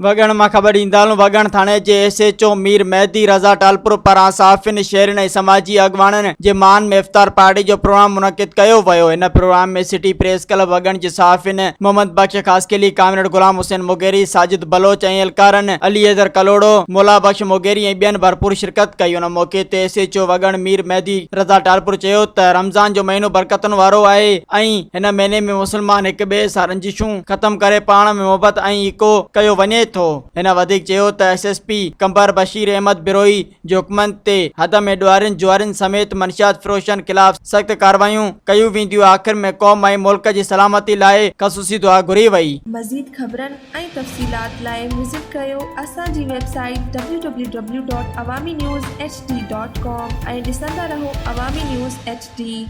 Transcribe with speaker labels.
Speaker 1: وڳڻ مان خبر ڏيندا هلون وڳڻ ٿاڻي جي S H O Mir Mehdi Raza Talpur پاران صحافين، شهرين ۽ سماجي اڳواڻن جي مان ۾ افطار پارٽي جو پروگرام منعقد ڪيو ويو. ان programme ۾ city press club Wagan جي صحافين محمد بخش خاصخيلي، ڪامريڊ غلام حسين مغيري، ساجد بلوچ ۽ اهلڪارن علي حيدر ڪلهوڙو، مولا بخش مغيري ۽ ٻين ڀرپور شرڪت ڪئي. ان موقعي تي S H O Wagan Mir Mehdi Raza Talpur چيو ته رمضان جو مهينو برڪتن وارو آهي ۽ هن مهيني ۾ مسلمان هڪ ٻئي سان رنجشون ختم ڪري پاڻ ۾ محبت ۽ ايڪو ڪيو وڃي ٿو. هن وڌيڪ چيو ته S S P Qambar Bashir Ahmed Brohi جي حڪمن تي حد ۾ ڏوهارين جوارين سميت منشيات فروشن خلاف سخت ڪارروايون ڪيون وينديون آخر ۾ قوم ۽ ملڪ جي سلامتي لاء خصوصي دعا گهري وئي.
Speaker 2: مزيد خبرن ۽ تفصيلات لاء وزٽ ڪريو اسان جي website W W W dot Awami news H D dot com ۽ ڏسندا رهو عوامي نيوز ايڇ ڊي.